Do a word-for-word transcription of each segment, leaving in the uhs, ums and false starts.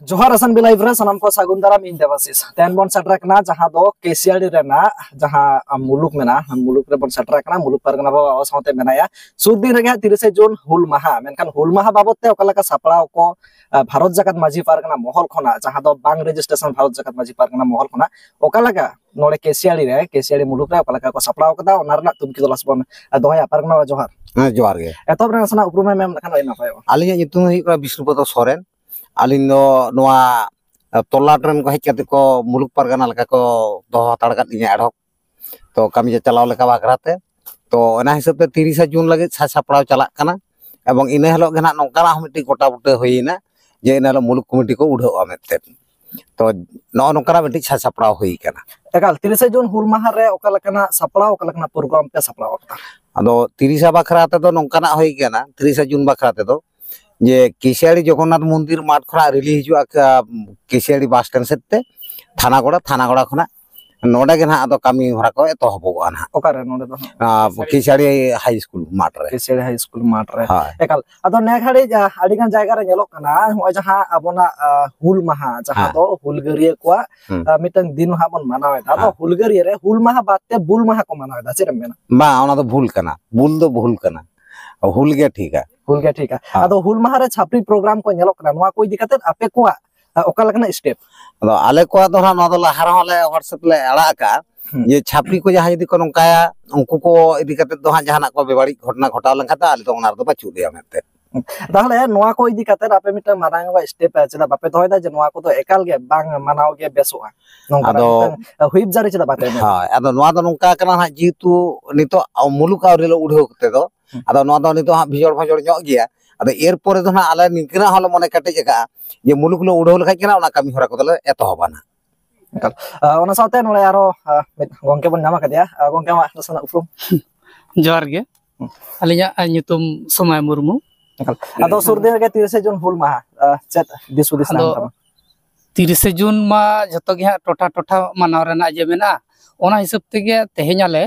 ᱡᱚᱦᱟᱨ S N B live ᱨᱮ ᱥᱟᱱᱟᱢ ᱠᱚ ᱥᱟᱹᱜᱩᱱ ᱫᱟᱨᱟᱢ, ᱤᱧ ᱫᱮᱵᱟᱥᱤᱥ᱾ ᱛᱮᱦᱮᱧ ᱵᱚᱱ ᱥᱮᱴᱮᱨ ᱟᱠᱟᱱᱟ ᱡᱟᱦᱟᱸ ᱫᱚ ᱠᱮᱥᱤᱭᱟᱲᱤ ᱨᱮᱱᱟᱜ ᱡᱟᱦᱟᱸ ᱢᱩᱞᱩᱠ ᱢᱮᱱᱟᱜᱼᱟ, ᱢᱩᱞᱩᱠ ᱨᱮᱵᱚᱱ ᱥᱮᱴᱮᱨ ᱟᱠᱟᱱᱟ᱾ ᱢᱩᱞᱩᱠ ᱯᱟᱨᱜᱟᱱᱟ ᱵᱟᱵᱟ ᱟᱵᱚ ᱥᱟᱶᱛᱮ ᱢᱮᱱᱟᱭᱟ᱾ ᱥᱩᱨ ᱫᱤᱱ ᱨᱮᱜᱮ ᱦᱟᱸᱜ ᱛᱤᱨᱤᱥᱮ ᱡᱩᱱ ᱦᱩᱞ ᱢᱟᱦᱟ, ᱢᱮᱱᱠᱷᱟᱱ ᱦᱩᱞ ᱢᱟᱦᱟ ᱵᱟᱵᱚᱫ ᱛᱮ ᱚᱠᱟ ᱞᱮᱠᱟ ᱥᱟᱯᱲᱟᱣ ᱠᱚ, ᱟᱸ, ᱵᱷᱟᱨᱚᱛ ᱡᱟᱠᱟᱛ ᱢᱟᱹᱡᱷᱤ ᱯᱟᱨᱜᱟᱱᱟ ᱢᱚᱦᱚᱞ ᱠᱷᱚᱱᱟᱜ, ᱡᱟᱦᱟᱸ ᱫᱚ ᱵᱟᱝ ᱨᱮᱡᱤᱥᱴᱨᱮᱥᱚᱱ ᱵᱷᱟᱨᱚᱛ ᱡᱟᱠᱟᱛ ᱢᱟᱹᱡᱷᱤ ᱯᱟᱨᱜᱟᱱᱟ ᱢᱚᱦᱚᱞ ᱠᱷᱚᱱᱟᱜ ᱚᱠᱟ ᱞᱮᱠᱟ ᱱᱚᱰᱮ ᱠᱮᱥᱤᱭᱟᱲᱤ ᱨᱮ, ᱠᱮᱥᱤᱭᱟᱲᱤ ᱢᱩᱞᱩᱠ ᱨᱮ ᱚᱠᱟ ᱞᱮᱠᱟ ᱠᱚ ᱥᱟᱯᱲᱟᱣ ᱠᱟᱫᱟ, ᱚᱱᱟ ᱨᱮᱱᱟᱜ ᱛᱩᱱᱠᱷᱤ ᱛᱚᱞᱟᱥ ᱵᱚᱱ ᱫᱚᱦᱚᱭᱟ᱾ ᱯᱟᱨᱜᱟᱱᱟ ᱵᱟᱵᱟ, ᱡᱚᱦᱟᱨ᱾ ᱦᱮᱸ, ᱡᱚᱦᱟᱨ ᱜᱮ᱾ ᱮᱛᱚᱦᱚᱵ ᱨᱮ ᱱᱟᱥᱮᱱᱟᱜ ᱩᱯᱨᱩᱢ ᱮᱢ ᱮᱢ ᱞᱮᱠᱷᱟᱱ ᱟᱹᱰᱤ ᱱᱟᱯᱟᱭᱚᱜᱼᱟ᱾ ᱟᱹᱞᱤᱧᱟᱜ ᱧᱩᱛᱩᱢ ᱫᱚ ᱦᱩᱭᱩᱜ ᱠᱟᱱᱟ ᱵᱤᱥᱱᱩᱯᱚᱫᱚ ᱥᱚᱨᱮᱱ᱾ ᱟᱹᱞᱤᱧ ᱫᱚ ᱱᱚᱣᱟ, ᱮ, ᱛᱚᱞᱞᱟᱴ ᱨᱮᱱ ᱠᱚ ᱦᱮᱡ ᱠᱟᱛᱮ ᱠᱚ ᱢᱩᱞᱩᱠ ᱯᱟᱨᱜᱟᱱᱟ ᱞᱮᱠᱟ ᱠᱚ ᱫᱚᱦᱚ ᱦᱟᱛᱟᱲ ᱟᱠᱟᱫ ᱞᱤᱧᱟ ᱮᱰᱦᱚᱠ᱾ ᱛᱚ, ᱠᱟᱹᱢᱤ ᱪᱟᱪᱟᱞᱟᱣ ᱞᱮᱠᱟ ᱵᱟᱠᱷᱨᱟ ᱛᱮ᱾ ᱛᱚ, ᱚᱱᱟ ᱦᱤᱥᱟᱹᱵ ᱛᱮ ᱛᱤᱨᱤᱥᱟ ᱡᱩᱱ ᱞᱟᱹᱜᱤᱫ ᱥᱟᱡᱽ ᱥᱟᱯᱲᱟᱣ ᱪᱟᱞᱟᱜ ᱠᱟᱱᱟ᱾ ᱮᱵᱚᱝ ᱤᱱᱟᱹ ᱦᱤᱞᱳᱜ ᱜᱮ ᱱᱟᱦᱟᱜ ᱱᱚᱝᱠᱟᱱᱟᱜ ᱦᱚᱸ ᱢᱤᱫᱴᱤᱡ ᱜᱚᱴᱟ ᱵᱩᱴᱟᱹ ᱦᱩᱭᱮᱱᱟ ᱡᱮ ᱤᱱᱟᱹ ᱦᱤᱞᱳᱜ ᱢᱩᱞᱩᱠ ᱠᱚᱢᱤᱴᱤ ᱠᱚ ᱩᱰᱷᱟᱹᱣᱼᱟ ᱢᱮᱱᱛᱮ᱾ ᱛᱚ, ᱱᱚᱜᱼᱚ ᱱᱚᱝᱠᱟᱱᱟᱜ ᱢᱤᱫᱴᱤᱡ ᱥᱟᱡᱽ ᱥᱟᱯᱲᱟᱣ ᱦᱩᱭ ᱠᱟᱱᱟ᱾ ᱮᱠᱟᱞ, ᱛᱤᱨᱤᱥᱟ ᱡᱩᱱ ᱦᱩᱞ ᱢᱟᱦᱟ ᱨᱮ ᱚᱠᱟ ᱞᱮᱠᱟᱱᱟᱜ ᱥᱟᱯᱲᱟᱣ, ᱚᱠᱟ ᱞᱮᱠᱟᱱᱟᱜ ᱯᱨᱳᱜᱨᱟᱢ ᱯᱮ ᱥᱟᱯᱲᱟᱣ ᱟᱠᱟᱫᱟ? ᱟᱫᱚ ᱛᱤᱨᱤᱥᱟ ᱵᱟᱠᱷᱨᱟ ᱛᱮᱫᱚ ᱱᱚᱝᱠᱟᱱᱟᱜ ᱦᱩᱭ ᱠᱟᱱᱟ, ᱛᱤᱨᱤᱥᱟ ᱡᱩᱱ ᱵᱟᱠᱷᱨᱟ ᱛᱮᱫᱚ ᱡᱮ ᱠᱮᱥᱤᱭᱟᱲᱤ ᱡᱚᱜᱚᱱᱱᱟᱛᱷ ᱢᱚᱱᱫᱤᱨ ᱢᱟᱴᱷ ᱠᱷᱚᱱᱟᱜ ᱨᱮᱞᱤ ᱦᱤᱡᱩᱜᱼᱟ, ᱠᱟ-, ᱠᱮᱥᱤᱭᱟᱲᱤ ᱵᱟᱥ ᱥᱴᱮᱱᱰ ᱥᱮᱫ ᱛᱮ ᱛᱷᱟᱱᱟᱜᱚᱲᱟ, ᱛᱷᱟᱱᱟᱜᱚᱲᱟ ᱠᱷᱚᱱᱟᱜ ᱱᱚᱰᱮ ᱜᱮ ᱱᱟᱦᱟᱜ ᱟᱫᱚ ᱠᱟᱹᱢᱤ ᱦᱚᱨᱟ ᱠᱚ ᱮᱛᱚᱦᱚᱵᱚᱜᱼᱟ ᱱᱟᱦᱟᱜ᱾ ᱚᱠᱟᱨᱮ ᱱᱚᱰᱮ ᱫᱚ ᱦᱟᱸᱜ? ᱟᱸ, ᱠᱮᱥᱤᱭᱟᱲᱤ ᱦᱟᱭ ᱥᱠᱩᱞ ᱢᱟᱴᱷ ᱨᱮ᱾ ᱠᱮᱥᱤᱭᱟᱲᱤ ᱦᱟᱭ ᱥᱠᱩᱞ ᱢᱟᱴᱷ ᱨᱮ᱾ ᱦᱳᱭ᱾ ᱮᱠᱟᱞ᱾ ᱟᱫᱚ ᱱᱮ ᱜᱷᱟᱹᱲᱤᱡ, ᱟ, ᱟᱹᱰᱤ ᱜᱟᱱ ᱡᱟᱭᱜᱟ ᱨᱮ ᱧᱮᱞᱚᱜ ᱠᱟᱱᱟ, ᱱᱚᱜᱼᱚᱭ ᱡᱟᱦᱟᱸ ᱟᱵᱚᱱᱟᱜ, ᱟ, ᱦᱩᱞ ᱢᱟᱦᱟ, ᱡᱟᱦᱟᱸ ᱦᱮᱸ᱾ ᱫᱚ ᱦᱩᱞᱜᱟᱹᱨᱤᱭᱟᱹ ᱠᱚᱣᱟᱜ, ᱦᱩᱸ᱾ ᱟ, ᱢᱤᱫᱴᱟᱝ ᱫᱤᱱ ᱦᱟᱸᱜ ᱵᱚᱱ ᱢᱟᱱᱟᱣᱮᱫᱟ᱾ ᱟᱫᱚ ᱦᱮᱸ᱾ ᱦᱩᱞᱜᱟᱹᱨᱤᱭᱟᱹ ᱨᱮ ᱦᱩᱞ ᱢᱟᱦᱟ ᱵᱟᱫ ᱛᱮ ᱵᱩᱞ ᱢᱟᱦᱟ ᱠᱚ ᱢᱟᱱᱟᱣᱮᱫᱟ, ᱪᱮᱫ ᱮᱢ ᱢᱮᱱᱟ? ᱵᱟᱝ, ᱚᱱᱟ ᱫᱚ ᱵᱷᱩᱞ ᱠᱟᱱᱟ᱾ ᱵᱩᱞ ᱫᱚ ᱵᱷᱩᱞ ᱠᱟᱱᱟ, ᱦᱩᱞ ᱜᱮ ᱴᱷᱤᱠᱟ᱾ ᱦᱩᱞ ᱜᱮ ᱴᱷᱤᱠᱟ᱾ ᱦᱮᱸ᱾ ᱟᱫᱚ ᱦᱩᱞ ᱢᱟᱦᱟ ᱨᱮ ᱪᱷᱟᱯᱨᱤ ᱯᱨᱳᱜᱨᱟᱢ ᱠᱚ ᱧᱮᱞᱚᱜ ᱠᱟᱱᱟ, ᱱᱚᱣᱟ ᱠᱚ ᱤᱫᱤ ᱠᱟᱛᱮ ᱟᱯᱮ ᱠᱚᱣᱟᱜ, ᱟ, ᱚᱠᱟ ᱞᱮᱠᱟᱱᱟᱜ ᱥᱴᱮᱯ? ᱟᱫᱚ ᱟᱞᱮ ᱠᱚᱣᱟᱜ ᱫᱚ ᱦᱟᱸᱜ ᱱᱚᱣᱟ ᱫᱚ ᱞᱟᱦᱟ ᱨᱮᱦᱚᱸ ᱞᱮ WhatsApp ᱞᱮ ᱟᱲᱟᱜ ᱟᱠᱟᱜᱼᱟ ᱦᱩᱸ᱾ ᱡᱮ ᱪᱷᱟᱯᱨᱤ ᱠᱚ ᱡᱟᱦᱟᱸᱭ ᱡᱩᱫᱤ ᱠᱚ ᱱᱚᱝᱠᱟᱭᱟ, ᱩᱱᱠᱩ ᱠᱚ ᱤᱫᱤ ᱠᱟᱛᱮ ᱫᱚ ᱦᱟᱸᱜ ᱡᱟᱦᱟᱱᱟᱜ ᱠᱚ ᱵᱮᱵᱟᱹᱲᱤᱡ ᱜᱷᱚᱴᱚᱱᱟ ᱜᱷᱚᱴᱟᱣ ᱞᱮᱱᱠᱷᱟᱱ ᱫᱚ ᱟᱞᱮ ᱫᱚ ᱚᱱᱟ ᱨᱮᱫᱚ ᱵᱟᱹᱪᱩᱜ ᱞᱮᱭᱟ ᱢᱮᱱᱛᱮ᱾ ᱛᱟᱦᱚᱞᱮ ᱱᱚᱣᱟ ᱠᱚ ᱤᱫᱤ ᱠᱟᱛᱮ ᱟᱯᱮ ᱢᱤᱫᱴᱟᱝ ᱢᱟᱨᱟᱝ ᱧᱚᱜ ᱥᱴᱮᱯ ᱪᱮᱫᱟᱜ ᱵᱟᱯᱮ ᱫᱚᱦᱚᱭᱮᱫᱟ ᱡᱮ ᱱᱚᱣᱟ ᱠᱚᱫᱚ ᱮᱠᱟᱞ ᱜᱮ ᱵᱟᱝ ᱢᱟᱱᱟᱣ ᱜᱮ ᱵᱮᱥᱚᱜᱼᱟ? ᱱᱚᱝᱠᱟᱱᱟᱜ ᱟᱫᱚ ᱢᱤᱫᱴᱟᱝ ᱦᱩᱭᱤᱯ ᱡᱟᱹᱨᱤ ᱪᱮᱫᱟᱜ ᱵᱟᱯᱮ ᱮᱢᱮᱫᱟ? ᱦᱳᱭ, ᱟᱫᱚ ᱱᱚᱣᱟ ᱫᱚ ᱱᱚᱝᱠᱟ ᱠᱟᱱᱟ ᱦᱟᱸᱜ, ᱡᱮᱦᱮᱛᱩ ᱱᱤᱛᱚᱜ ᱢᱩᱞᱩᱠ ᱟᱹᱣᱨᱤ ᱞᱮ ᱩᱰᱷᱟᱹᱣ ᱠᱟᱛᱮ ᱫᱚ, ᱦᱩᱸ᱾ ᱟᱫᱚ ᱱᱚᱣᱟ ᱫᱚ ᱱᱤᱛᱚᱜ ᱦᱟᱸᱜ ᱵᱷᱤᱡᱚᱲ ᱵᱷᱚᱡᱚᱲ ᱧᱚᱜ ᱜᱮᱭᱟ᱾ ᱟᱫᱚ ᱮᱨᱯᱚᱨᱮ ᱫᱚ ᱦᱟᱸᱜ ᱟᱞᱮ ᱱᱤᱝᱠᱟᱹᱱᱟᱜ ᱦᱚᱸᱞᱮ ᱢᱚᱱᱮ ᱠᱮᱴᱮᱡ ᱟᱠᱟᱜᱼᱟ ᱡᱮ ᱢᱩᱞᱩᱠ ᱞᱮ ᱩᱰᱷᱟᱹᱣ ᱞᱮᱠᱷᱟᱡ ᱜᱮ ᱱᱟᱜ ᱚᱱᱟ ᱠᱟᱹᱢᱤ ᱦᱚᱨᱟ ᱠᱚᱫᱚᱞᱮ ᱮᱛᱚᱦᱚᱵᱟ ᱱᱟᱜ᱾ ᱮᱠᱟᱞ᱾ ᱟ, ᱚᱱᱟ ᱥᱟᱶᱛᱮ ᱱᱚᱰᱮ ᱟᱨᱚ, ᱟ, ᱢᱤᱫ ᱜᱚᱝᱠᱮ ᱵᱚᱱ ᱧᱟᱢ ᱟᱠᱟᱫᱮᱭᱟ᱾ ᱟ, ᱜᱚᱝᱠᱮ, ᱟᱢᱟᱜ ᱱᱟᱥᱮᱱᱟᱜ ᱩᱯᱨᱩᱢ? ᱡᱚᱦᱟᱨ ᱜᱮ᱾ ᱦᱩᱸ᱾ ᱟᱹᱞᱤᱧᱟᱜ, ᱟ, ᱧᱩᱛᱩᱢ ᱥᱚᱢᱟᱭ ᱢᱩᱨᱢᱩ᱾ ᱮᱠᱟᱞ᱾ ᱟᱫᱚ ᱥᱩᱨ ᱫᱤᱱ ᱨᱮᱜᱮ ᱛᱤᱨᱤᱥᱮ ᱡᱩᱱ ᱦᱩᱞ ᱢᱟᱦᱟ, ᱟ, ᱪᱮᱫ ᱫᱤᱥ ᱦᱩᱫᱤᱥ ᱟᱫᱚ ᱛᱟᱦᱮᱱ ᱛᱟᱢᱟ? ᱛᱤᱨᱤᱥᱮ ᱡᱩᱱ ᱢᱟ ᱡᱷᱚᱛᱚ ᱜᱮ ᱦᱟᱸᱜ ᱴᱚᱴᱷᱟ ᱴᱚᱴᱷᱟ ᱢᱟᱱᱟᱣ ᱨᱮᱱᱟᱜ ᱡᱮ ᱢᱮᱱᱟᱜᱼᱟ, ᱚᱱᱟ ᱦᱤᱥᱟᱹᱵ ᱛᱮᱜᱮ ᱛᱮᱦᱮᱧ ᱟᱞᱮ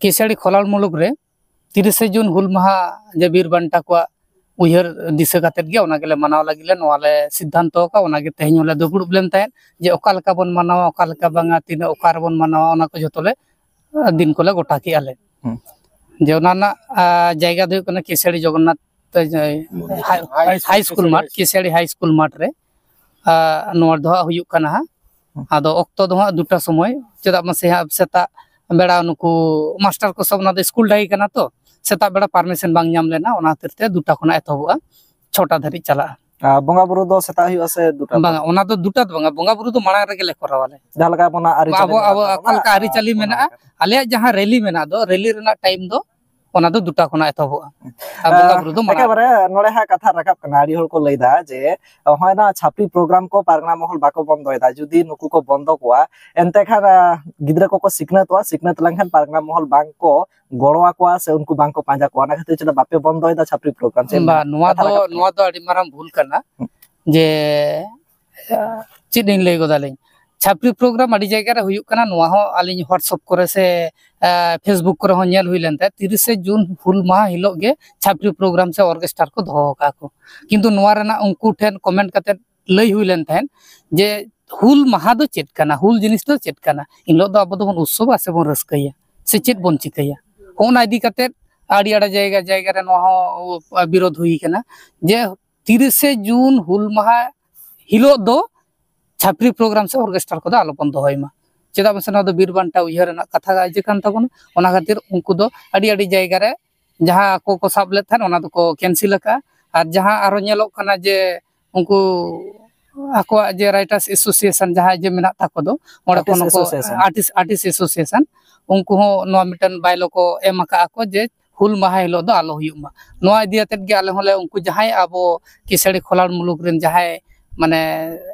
ᱠᱮᱥᱤᱭᱟᱲᱤ ᱠᱷᱚᱞᱟᱲ ᱢᱩᱞᱩᱠ ᱨᱮ ᱛᱤᱨᱤᱥᱮ ᱡᱩᱱ ᱦᱩᱞ ᱢᱟᱦᱟ ᱡᱮ ᱵᱤᱨ ᱵᱟᱱᱴᱟ ᱠᱚᱣᱟᱜ ᱩᱭᱦᱟᱹᱨ ᱫᱤᱥᱟᱹ ᱠᱟᱛᱮᱫ ᱜᱮ ᱚᱱᱟ ᱜᱮᱞᱮ ᱢᱟᱱᱟᱣ ᱞᱟᱹᱜᱤᱫ ᱞᱮ, ᱱᱚᱣᱟ ᱞᱮ ᱥᱤᱫᱽᱫᱷᱟᱱᱛᱚ ᱟᱠᱟᱫ᱾ ᱚᱱᱟ ᱜᱮ ᱛᱮᱦᱮᱧ ᱦᱚᱸᱞᱮ ᱫᱩᱯᱲᱩᱵ ᱞᱮᱱ ᱛᱟᱦᱮᱸᱫ ᱡᱮ ᱚᱠᱟ ᱞᱮᱠᱟ ᱵᱚᱱ ᱢᱟᱱᱟᱣᱟ, ᱚᱠᱟ ᱞᱮᱠᱟ ᱵᱟᱝᱟ, ᱛᱤᱱᱟᱹᱜ ᱚᱠᱟ ᱨᱮᱵᱚᱱ ᱢᱟᱱᱟᱣᱟ, ᱚᱱᱟ ᱠᱚ ᱡᱷᱚᱛᱚ ᱞᱮ, ᱟᱸ, ᱫᱤᱱ ᱠᱚᱞᱮ ᱜᱚᱴᱟ ᱠᱮᱜᱼᱟ ᱞᱮ᱾ ᱦᱩᱸ᱾ ᱡᱮ ᱚᱱᱟ ᱨᱮᱱᱟᱜ, ᱟᱸ, ᱡᱟᱭᱜᱟ ᱫᱚ ᱦᱩᱭᱩᱜ ᱠᱟᱱᱟ ᱠᱤᱥᱟᱹᱲᱤ ᱡᱚᱜᱚᱱᱱᱟᱛᱷ, ᱟᱸ, ᱦᱟᱭ, ᱦᱟᱭ ᱥᱠᱩᱞ ᱢᱟᱴᱷ, ᱠᱤᱥᱟᱹᱲᱤ ᱦᱟᱭ ᱥᱠᱩᱞ ᱢᱟᱴᱷ ᱨᱮ, ᱟᱸ, ᱱᱚᱣᱟ ᱫᱚ ᱦᱟᱸᱜ ᱦᱩᱭᱩᱜ ᱠᱟᱱᱟ ᱦᱟᱸᱜ᱾ ᱦᱩᱸ᱾ ᱟᱫᱚ ᱚᱠᱛᱚ ᱫᱚ ᱦᱟᱸᱜ ᱫᱩᱴᱟ ᱥᱚᱢᱚᱭ, ᱪᱮᱫᱟᱜ ᱢᱟᱥᱮ ᱦᱟᱸᱜ ᱥᱮᱛᱟᱜ ᱵᱮᱲᱟ ᱱᱩᱠᱩ ᱢᱟᱥᱴᱟᱨ ᱠᱚ ᱥᱚᱵ, ᱚᱱᱟ ᱫᱚ ᱥᱠᱩᱞ ᱰᱟᱹᱦᱤ ᱠᱟᱱᱟ ᱛᱚ, ᱥᱮᱛᱟᱜ ᱵᱮᱲᱟ ᱯᱟᱨᱢᱤᱥᱚᱱ ᱵᱟᱝ ᱧᱟᱢ ᱞᱮᱱᱟ, ᱚᱱᱟ ᱠᱷᱟᱹᱛᱤᱨ ᱛᱮ ᱫᱩᱴᱟ ᱠᱷᱚᱱᱟᱜ ᱮᱛᱚᱦᱚᱵᱚᱜᱼᱟ, ᱪᱷᱚᱴᱟ ᱫᱷᱟᱹᱨᱤᱡ ᱪᱟᱞᱟᱜᱼᱟ᱾ ᱟᱨ ᱵᱚᱸᱜᱟ ᱵᱩᱨᱩ ᱫᱚ ᱥᱮᱛᱟᱜ ᱦᱩᱭᱩᱜᱼᱟ ᱥᱮ ᱫᱩᱴᱟ ᱵᱟᱝᱟ, ᱠᱷᱚᱱ? ᱚᱱᱟ ᱫᱚ ᱫᱩᱴᱟ ᱫᱚ ᱵᱟᱝᱟ, ᱵᱚᱸᱜᱟ ᱵᱩᱨᱩ ᱫᱚ ᱢᱟᱲᱟᱝ ᱨᱮᱜᱮ ᱞᱮ ᱠᱚᱨᱟᱣᱟᱞᱮ᱾ ᱡᱟᱦᱟᱸ ᱞᱮᱠᱟ ᱟᱵᱚᱱᱟᱜ ᱟᱹᱨᱤᱪᱟᱹᱞᱤ ᱟᱵᱚ, ᱢᱮᱱᱟᱜ ᱟᱵᱚ ᱛᱟᱵᱚᱱᱟ, ᱚᱠᱟ ᱞᱮᱠᱟ ᱟᱹᱨᱤᱪᱟᱹᱞᱤ ᱚᱱᱟ ᱢᱮᱱᱟᱜᱼᱟ, ᱞᱮᱠᱟᱛᱮ᱾ ᱟᱞᱮᱭᱟᱜ ᱡᱟᱦᱟᱸ ᱨᱮᱞᱤ ᱢᱮᱱᱟᱜ ᱫᱚ, ᱨᱮᱞᱤ ᱨᱮᱱᱟᱜ ᱴᱟᱭᱤᱢ ᱫᱚ ᱚᱱᱟ ᱫᱚ ᱫᱩᱴᱟ ᱠᱷᱚᱱᱟᱜ ᱮᱛᱚᱦᱚᱵᱚᱜᱼᱟ᱾ ᱟᱨ ᱵᱚᱸᱜᱟ ᱵᱩᱨᱩ ᱫᱚ ᱢᱟᱲᱟᱝ ᱨᱮ᱾ ᱮᱠᱮᱵᱟᱨᱮ ᱱᱚᱰᱮ ᱦᱟᱸᱜ ᱠᱟᱛᱷᱟ ᱨᱟᱠᱟᱵ ᱠᱟᱱᱟ, ᱟᱹᱰᱤ ᱦᱚᱲ ᱠᱚ ᱞᱟᱹᱭᱫᱟ ᱡᱮ ᱦᱚᱸᱜᱼᱚᱭ ᱱᱟ ᱪᱷᱟᱯᱨᱤ ᱯᱨᱳᱜᱨᱟᱢ ᱠᱚ ᱯᱟᱨᱜᱟᱱᱟ ᱢᱚᱦᱚᱞ ᱵᱟᱠᱚ ᱵᱚᱱᱫᱚᱭᱮᱫᱟ, ᱡᱩᱫᱤ ᱱᱩᱠᱩ ᱠᱚ ᱵᱚᱱᱫᱚ ᱠᱚᱣᱟ, ᱮᱱᱛᱮ ᱠᱷᱟᱱ, ᱟᱸ, ᱜᱤᱫᱽᱨᱟᱹ ᱠᱚᱠᱚ ᱥᱤᱠᱷᱱᱟᱹᱛᱚᱜᱼᱟ, ᱥᱤᱠᱷᱱᱟᱹᱛ ᱞᱮᱱᱠᱷᱟᱱ ᱯᱟᱨᱜᱟᱱᱟ ᱢᱚᱦᱚᱞ ᱵᱟᱝ ᱠᱚ ᱜᱚᱲᱚ ᱟᱠᱚᱣᱟ ᱥᱮ ᱩᱱᱠᱩ ᱵᱟᱝ ᱠᱚ ᱯᱟᱸᱡᱟ ᱠᱚᱣᱟ, ᱚᱱᱟ ᱠᱷᱟᱹᱛᱤᱨ ᱪᱮᱫᱟᱜ ᱵᱟᱯᱮ ᱵᱚᱱᱫᱚᱭᱮᱫᱟ ᱪᱷᱟᱯᱨᱤ ᱯᱨᱳᱜᱨᱟᱢ? ᱪᱮᱫ ᱮᱢ ᱵᱟ, ᱢᱮᱱᱟ? ᱱᱚᱣᱟ ᱠᱟᱛᱷᱟ ᱫᱚ, ᱨᱟᱠᱟᱵ ᱠᱟᱱᱟ᱾ ᱱᱚᱣᱟ ᱫᱚ ᱟᱹᱰᱤ ᱢᱟᱨᱟᱝ ᱵᱷᱩᱞ ᱠᱟᱱᱟ᱾ ᱦᱩᱸ᱾ ᱡᱮ, ᱟᱸ, ᱪᱮᱫ ᱤᱧ ᱞᱟᱹᱭ ᱜᱚᱫᱟᱞᱤᱧ, ᱪᱷᱟᱯᱨᱤ ᱯᱨᱳᱜᱨᱟᱢ ᱟᱹᱰᱤ ᱡᱟᱭᱜᱟ ᱨᱮ ᱦᱩᱭᱩᱜ ᱠᱟᱱᱟ, ᱱᱚᱣᱟ ᱦᱚᱸ ᱟᱹᱞᱤᱧ WhatsApp ᱠᱚᱨᱮ ᱥᱮ, ᱟᱸ, Facebook ᱠᱚᱨᱮ ᱦᱚᱸ ᱧᱮᱞ ᱦᱩᱭ ᱞᱮᱱ ᱛᱟᱦᱮᱸᱫ, ᱛᱤᱨᱤᱥᱮ ᱡᱩᱱ ᱦᱩᱞ ᱢᱟᱦᱟ ᱦᱤᱞᱳᱜ ᱜᱮ ᱪᱷᱟᱯᱨᱤ ᱯᱨᱳᱜᱨᱟᱢ ᱥᱮ ᱚᱨᱜᱮᱥᱴᱟᱨ ᱠᱚ ᱫᱚᱦᱚ ᱟᱠᱟᱫ ᱠᱚ᱾ ᱠᱤᱱᱛᱩ ᱱᱚᱣᱟ ᱨᱮᱱᱟᱜ ᱩᱱᱠᱩ ᱴᱷᱮᱱ ᱠᱚᱢᱮᱱᱴ ᱠᱟᱛᱮᱫ ᱞᱟᱹᱭ ᱦᱩᱭ ᱞᱮᱱ ᱛᱟᱦᱮᱸᱫ ᱡᱮ ᱦᱩᱞ ᱢᱟᱦᱟ ᱫᱚ ᱪᱮᱫ ᱠᱟᱱᱟ, ᱦᱩᱞ ᱡᱤᱱᱤᱥ ᱫᱚ ᱪᱮᱫ ᱠᱟᱱᱟ, ᱮᱱ ᱦᱤᱞᱳᱜ ᱫᱚ ᱟᱵᱚ ᱫᱚᱵᱚᱱ ᱩᱛᱥᱚᱵᱟ ᱥᱮ ᱵᱚᱱ ᱨᱟᱹᱥᱠᱟᱹᱭᱟ ᱥᱮ ᱪᱮᱫ ᱵᱚᱱ ᱪᱤᱠᱟᱹᱭᱟ? ᱚᱱᱟ ᱤᱫᱤ ᱠᱟᱛᱮᱫ ᱟᱹᱰᱤ ᱟᱹᱰᱤ ᱡᱟᱭᱜᱟ ᱡᱟᱭᱜᱟ ᱨᱮ ᱱᱚᱣᱟ ᱦᱚᱸ ᱵᱤᱨᱳᱫᱷ ᱦᱩᱭ ᱠᱟᱱᱟ ᱡᱮ ᱛᱤᱨᱤᱥᱮ ᱡᱩᱱ ᱦᱩᱞ ᱢᱟᱦᱟ ᱦᱤᱞᱳᱜ ᱫᱚ ᱪᱷᱟᱯᱨᱤ ᱯᱨᱳᱜᱨᱟᱢ ᱥᱮ ᱚᱨᱜᱮᱥᱴᱟᱨ ᱠᱚᱫᱚ ᱟᱞᱚᱵᱚᱱ ᱫᱚᱦᱚᱭ ᱢᱟ᱾ ᱪᱮᱫᱟᱜ ᱢᱟᱥᱮ, ᱱᱚᱣᱟ ᱫᱚ ᱵᱤᱨ ᱵᱟᱱᱴᱟ ᱩᱭᱦᱟᱹᱨ ᱨᱮᱱᱟᱜ ᱠᱟᱛᱷᱟ ᱤᱭᱟᱹ ᱠᱟᱱ ᱛᱟᱵᱚᱱᱟ᱾ ᱚᱱᱟ ᱠᱷᱟᱹᱛᱤᱨ ᱩᱱᱠᱩ ᱫᱚ ᱟᱹᱰᱤ ᱟᱹᱰᱤ ᱡᱟᱭᱜᱟ ᱨᱮ ᱡᱟᱦᱟᱸ ᱟᱠᱚ ᱠᱚ ᱥᱟᱵ ᱞᱮᱫ ᱛᱟᱦᱮᱸᱫ, ᱚᱱᱟ ᱫᱚᱠᱚ ᱠᱮᱱᱥᱮᱞ ᱟᱠᱟᱫᱼᱟ᱾ ᱟᱨ ᱡᱟᱦᱟᱸ ᱟᱨᱚ ᱧᱮᱞᱚᱜ ᱠᱟᱱᱟ ᱡᱮ ᱩᱱᱠᱩ ᱟᱠᱚᱣᱟᱜ ᱡᱮ ᱨᱟᱭᱴᱟᱨᱥ ᱮᱥᱳᱥᱤᱭᱮᱥᱚᱱ ᱡᱟᱦᱟᱸᱭ ᱡᱮ ᱢᱮᱱᱟᱜ ᱛᱟᱠᱚ ᱫᱚ, ᱚᱸᱰᱮ ᱠᱷᱚᱱ ᱟᱨᱴᱤᱥᱴ ᱦᱚᱸᱠᱚ ᱮᱥᱳᱥᱤᱭᱮᱥᱚᱱ᱾ ᱟᱨᱴᱤᱥᱴ, ᱟᱨᱴᱤᱥᱴ ᱮᱥᱳᱥᱤᱭᱮᱥᱚᱱ, ᱩᱱᱠᱩ ᱦᱚᱸ ᱱᱚᱣᱟ ᱢᱤᱫᱴᱮᱱ ᱵᱟᱭᱞᱚ ᱠᱚ ᱮᱢ ᱟᱠᱟᱫᱼᱟ ᱠᱚ ᱡᱮ ᱦᱩᱞ ᱢᱟᱦᱟ ᱦᱤᱞᱳᱜ ᱫᱚ ᱟᱞᱚ ᱦᱩᱭᱩᱜ ᱢᱟ᱾ ᱱᱚᱣᱟ ᱤᱫᱤ ᱠᱟᱛᱮᱫ ᱜᱮ ᱟᱞᱮ ᱦᱚᱸᱞᱮ, ᱩᱱᱠᱩ ᱡᱟᱦᱟᱸᱭ ᱟᱵᱚ ᱠᱤᱥᱟᱹᱲᱤ ᱠᱷᱚᱞᱟᱲ ᱢᱩᱞᱩᱠ ᱨᱮᱱ ᱡᱟᱦᱟᱸᱭ ᱢᱟᱱᱮ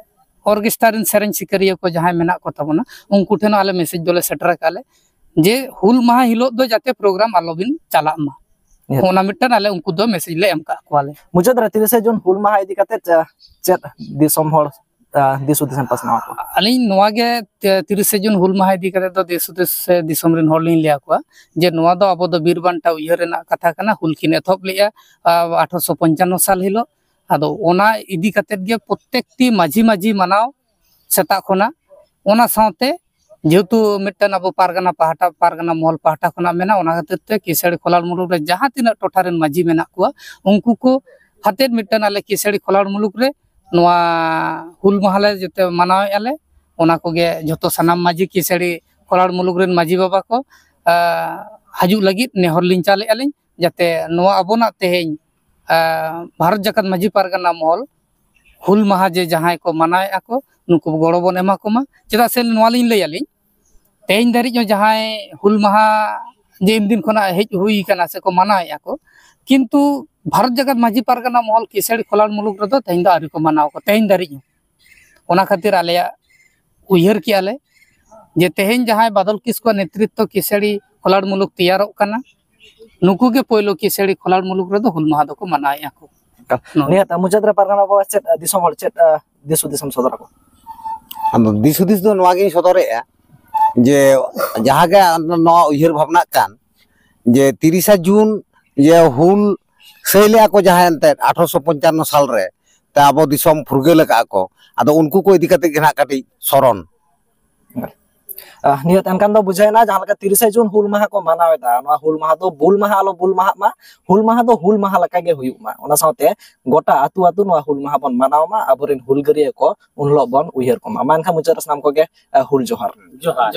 ᱚᱨᱜᱮᱥᱴᱟᱨ ᱨᱮᱱ ᱥᱮᱨᱮᱧ ᱥᱤᱠᱟᱹᱨᱤᱭᱟᱹ ᱠᱚ ᱡᱟᱦᱟᱸᱭ ᱢᱮᱱᱟᱜ ᱠᱚ ᱛᱟᱵᱚᱱᱟ, ᱩᱱᱠᱩ ᱴᱷᱮᱱ ᱦᱚᱸ ᱟᱞᱮ ᱢᱮᱥᱮᱡᱽ ᱫᱚᱞᱮ ᱥᱮᱴᱮᱨ ᱟᱠᱟᱫᱼᱟ ᱞᱮ ᱡᱮ ᱦᱩᱞ ᱢᱟᱦᱟ ᱦᱤᱞᱳᱜ ᱫᱚ ᱡᱟᱛᱮ ᱯᱨᱳᱜᱨᱟᱢ ᱟᱞᱚᱵᱤᱱ ᱪᱟᱞᱟᱜ ᱢᱟ᱾ ᱦᱮᱸ᱾ ᱚᱱᱟ ᱢᱤᱫᱴᱟᱝ ᱟᱞᱮ ᱩᱱᱠᱩ ᱫᱚ ᱢᱮᱥᱮᱡᱽ ᱞᱮ ᱮᱢ ᱠᱟᱜ ᱠᱚᱣᱟᱞᱮ᱾ ᱢᱩᱪᱟᱹᱫ ᱨᱮ ᱛᱤᱨᱤᱥᱮ ᱡᱩᱱ ᱦᱩᱞ ᱢᱟᱦᱟ ᱤᱫᱤ ᱠᱟᱛᱮ ᱪᱮ-, ᱪᱮᱫ ᱫᱤᱥᱚᱢ ᱦᱚᱲ ᱫᱤᱥ ᱦᱩᱫᱤᱥ ᱮᱢ ᱯᱟᱥᱱᱟᱣ ᱟᱠᱚᱣᱟ? ᱟᱹᱞᱤᱧ ᱱᱚᱣᱟ ᱜᱮ ᱛᱤᱨᱤᱥᱮ ᱡᱩᱱ ᱦᱩᱞ ᱢᱟᱦᱟ ᱤᱫᱤ ᱠᱟᱛᱮ ᱫᱚ ᱫᱤᱥ ᱦᱩᱫᱤᱥ ᱥᱮ ᱫᱤᱥᱚᱢ ᱨᱮᱱ ᱦᱚᱲ ᱞᱤᱧ ᱞᱟᱹᱭ ᱟᱠᱚᱣᱟ ᱡᱮ ᱱᱚᱣᱟ ᱫᱚ ᱟᱵᱚ ᱫᱚ ᱵᱤᱨ ᱵᱟᱱᱴᱟ ᱩᱭᱦᱟᱹᱨ ᱨᱮᱱᱟᱜ ᱠᱟᱛᱷᱟ ᱠᱟᱱᱟ᱾ ᱦᱩᱞ ᱠᱤᱱ ᱮᱛᱚᱦᱚᱵ ᱞᱮᱫᱼᱟ ᱟᱴᱷᱨᱚᱥᱚ ᱯᱚᱧᱪᱟᱱᱱᱚ ᱥᱟᱞ ᱦᱤᱞᱳᱜ᱾ ᱟᱫᱚ ᱚᱱᱟ ᱤᱫᱤ ᱠᱟᱛᱮ ᱜᱮ ᱯᱨᱚᱛᱮᱠᱴᱤ ᱢᱟᱹᱡᱷᱤ ᱢᱟᱹᱡᱷᱤ ᱢᱟᱱᱟᱣ ᱥᱮᱛᱟᱜ ᱠᱷᱚᱱᱟᱜ, ᱚᱱᱟ ᱥᱟᱶᱛᱮ ᱡᱮᱦᱮᱛᱩ ᱢᱤᱫᱴᱮᱱ ᱟᱵᱚ ᱯᱟᱨᱜᱟᱱᱟ ᱯᱟᱦᱴᱟ, ᱯᱟᱨᱜᱟᱱᱟ ᱢᱚᱦᱚᱞ ᱯᱟᱦᱴᱟ ᱠᱷᱚᱱᱟᱜ ᱢᱮᱱᱟᱜᱼᱟ, ᱚᱱᱟ ᱠᱷᱟᱹᱛᱤᱨ ᱛᱮ ᱠᱤᱥᱟᱹᱲᱤ ᱠᱷᱚᱞᱟᱲ ᱢᱩᱞᱩᱠ ᱨᱮ ᱡᱟᱦᱟᱸ ᱛᱤᱱᱟᱹᱜ ᱴᱚᱴᱷᱟ ᱨᱮᱱ ᱢᱟᱹᱡᱷᱤ ᱢᱮᱱᱟᱜ ᱠᱚᱣᱟ, ᱩᱱᱠᱩ ᱠᱚ ᱦᱟᱛᱮᱫ ᱢᱤᱫᱴᱮᱱ ᱟᱞᱮ ᱠᱤᱥᱟᱹᱲᱤ ᱠᱷᱚᱞᱟᱲ ᱢᱩᱞᱩᱠ ᱨᱮ ᱱᱚᱣᱟ ᱦᱩᱞ ᱢᱟᱦᱟ ᱞᱮ ᱡᱚᱛᱚ ᱢᱟᱱᱟᱣᱮᱫᱼᱟ ᱞᱮ᱾ ᱚᱱᱟ ᱠᱚᱜᱮ ᱡᱷᱚᱛᱚ ᱥᱟᱱᱟᱢ ᱢᱟᱹᱡᱷᱤ, ᱠᱤᱥᱟᱹᱲᱤ ᱠᱷᱚᱞᱟᱲ ᱢᱩᱞᱩᱠ ᱨᱮᱱ ᱢᱟᱹᱡᱷᱤ ᱵᱟᱵᱟ ᱠᱚ, ᱟ, ᱦᱤᱡᱩᱜ ᱞᱟᱹᱜᱤᱫ ᱱᱮᱦᱚᱨ ᱞᱤᱧ ᱪᱟᱞᱮᱫᱼᱟ ᱞᱤᱧ, ᱡᱟᱛᱮ ᱱᱚᱣᱟ ᱟᱵᱚᱱᱟᱜ ᱛᱮᱦᱮᱧ, ᱟ, ᱵᱷᱟᱨᱚᱛ ᱡᱟᱠᱟᱛ ᱢᱟᱹᱡᱷᱤ ᱯᱟᱨᱜᱟᱱᱟ ᱢᱚᱦᱚᱞ ᱦᱩᱞ ᱢᱟᱦᱟ ᱡᱮ ᱡᱟᱦᱟᱸᱭ ᱠᱚ ᱢᱟᱱᱟᱣᱮᱫᱼᱟ ᱠᱚ, ᱱᱩᱠᱩ ᱜᱚᱲᱚ ᱵᱚᱱ ᱮᱢᱟ ᱠᱚᱢᱟ᱾ ᱪᱮᱫᱟᱜ ᱥᱮ ᱱᱚᱣᱟ ᱞᱤᱧ ᱞᱟᱹᱭ ᱟᱹᱞᱤᱧ, ᱛᱮᱦᱮᱧ ᱫᱷᱟᱹᱨᱤᱡ ᱦᱚᱸ ᱡᱟᱦᱟᱸᱭ ᱦᱩᱞ ᱢᱟᱦᱟ ᱡᱮ ᱫᱤᱱ ᱠᱷᱚᱱᱟᱜ ᱦᱮᱡ ᱦᱩᱭ ᱠᱟᱱᱟ ᱥᱮᱠᱚ ᱢᱟᱱᱟᱣᱮᱫᱼᱟ ᱠᱚ, ᱠᱤᱱᱛᱩ ᱵᱷᱟᱨᱚᱛ ᱡᱟᱠᱟᱛ ᱢᱟᱹᱡᱷᱤ ᱯᱟᱨᱜᱟᱱᱟ ᱢᱚᱦᱚᱞ ᱠᱤᱥᱟᱹᱲᱤ ᱠᱷᱚᱞᱟᱲ ᱢᱩᱞᱩᱠ ᱨᱮᱫᱚ ᱛᱮᱦᱮᱧ ᱫᱚ ᱟᱹᱣᱨᱤ ᱠᱚ ᱢᱟᱱᱟᱣ ᱠᱚ, ᱛᱮᱦᱮᱧ ᱫᱷᱟᱹᱨᱤᱡ ᱦᱚᱸ᱾ ᱚᱱᱟ ᱠᱷᱟᱹᱛᱤᱨ ᱟᱞᱮᱭᱟᱜ ᱩᱭᱦᱟᱹᱨ ᱠᱮᱜᱼᱟ ᱞᱮ ᱡᱮ ᱛᱮᱦᱮᱧ ᱡᱟᱦᱟᱸᱭ ᱵᱟᱫᱚᱞ ᱠᱤᱥᱠᱩᱣᱟᱜ ᱱᱮᱛᱨᱤᱛᱛᱚ ᱠᱤᱥᱟᱹᱲᱤ ᱠᱷᱚᱞᱟᱲ ᱢᱩᱞᱩᱠ ᱛᱮᱭᱟᱨᱚᱜ ᱠᱟᱱᱟ, ᱱᱩᱠᱩ ᱜᱮ ᱯᱳᱭᱞᱳ ᱠᱤᱥᱟᱹᱲᱤ ᱠᱷᱚᱞᱟᱲ ᱢᱩᱞᱩᱠ ᱨᱮᱫᱚ ᱦᱩᱞ ᱢᱟᱦᱟ ᱫᱚᱠᱚ ᱢᱟᱱᱟᱣᱮᱫᱼᱟ ᱠᱚ᱾ ᱱᱚᱣᱟ ᱱᱤᱭᱟᱹ ᱢᱩᱪᱟᱹᱫ ᱨᱮ ᱯᱟᱨᱜᱟᱱᱟ ᱵᱟᱵᱟ ᱪᱮᱫ, ᱫᱤᱥᱚᱢ ᱦᱚᱲ ᱪᱮᱫ, ᱫᱤᱥ ᱦᱩᱫᱤᱥ ᱮᱢ ᱥᱚᱫᱚᱨ ᱟᱠᱚ? ᱟᱫᱚ ᱫᱤᱥ ᱦᱩᱫᱤᱥ ᱫᱚ ᱱᱚᱣᱟ ᱜᱤᱧ ᱥᱚᱫᱚᱨᱮᱜᱼᱟ ᱡᱮ ᱡᱟᱦᱟᱸ ᱜᱮ ᱱᱚᱣᱟ ᱩᱭᱦᱟᱹᱨ ᱵᱷᱟᱵᱽᱱᱟᱜ ᱠᱟᱱ ᱡᱮ ᱛᱤᱨᱤᱥᱟ ᱡᱩᱱ ᱡᱮ ᱦᱩᱞ ᱥᱟᱹᱭ ᱞᱮᱜᱼᱟ ᱠᱚ ᱡᱟᱦᱟᱸ ᱮᱱᱛᱮᱫ ᱟᱴᱷᱨᱚᱥᱚ ᱯᱚᱧᱪᱟᱱᱱᱚ ᱥᱟᱞ ᱨᱮ, ᱛᱮ ᱟᱵᱚ ᱫᱤᱥᱚᱢ ᱯᱷᱩᱨᱜᱟᱹᱞ ᱟᱠᱟᱫᱼᱟ ᱠᱚ, ᱟᱫᱚ ᱩᱱᱠᱩ ᱠᱚ ᱤᱫᱤ ᱠᱟᱛᱮ ᱜᱮ ᱱᱟᱦᱟᱜ ᱠᱟᱹᱴᱤᱡ ᱥᱚᱨᱚᱱ᱾ ᱟᱦ, ᱱᱤᱭᱟᱹ ᱮᱱᱠᱷᱟᱱ ᱫᱚ ᱵᱩᱡᱷᱟᱹᱣ ᱮᱱᱟ, ᱡᱟᱦᱟᱸ ᱞᱮᱠᱟ ᱛᱤᱨᱤᱥᱮ ᱡᱩᱱ ᱦᱩᱞ ᱢᱟᱦᱟ ᱠᱚ ᱢᱟᱱᱟᱣ ᱮᱫᱟ, ᱱᱚᱣᱟ ᱦᱩᱞ ᱢᱟᱦᱟ ᱫᱚ ᱵᱩᱞ ᱢᱟᱦᱟ ᱟᱞᱚ ᱵᱩᱞ ᱢᱟᱦᱟᱜ ᱢᱟ, ᱦᱩᱞ ᱢᱟᱦᱟ ᱫᱚ ᱦᱩᱞ ᱢᱟᱦᱟ ᱞᱮᱠᱟ ᱜᱮ ᱦᱩᱭᱩᱜ ᱢᱟ, ᱚᱱᱟ ᱥᱟᱶᱛᱮ ᱜᱚᱴᱟ ᱟᱹᱛᱩ ᱟᱹᱛᱩ ᱱᱚᱣᱟ ᱦᱩᱞ ᱢᱟᱦᱟ ᱵᱚᱱ ᱢᱟᱱᱟᱣ ᱢᱟ, ᱟᱵᱚᱨᱮᱱ ᱦᱩᱞᱜᱟᱹᱨᱤᱭᱟᱹ ᱠᱚ ᱩᱱ ᱦᱤᱞᱳᱜ ᱵᱚᱱ ᱩᱭᱦᱟᱹᱨ ᱠᱚᱢᱟ᱾ ᱢᱟ ᱮᱱᱠᱷᱟᱱ ᱢᱩᱪᱟᱹᱫ ᱨᱮ ᱥᱟᱱᱟᱢ ᱠᱚᱜᱮ, ᱟᱦ, ᱦᱩᱞ ᱡᱚᱦᱟᱨ᱾ ᱡᱚᱦᱟᱨ᱾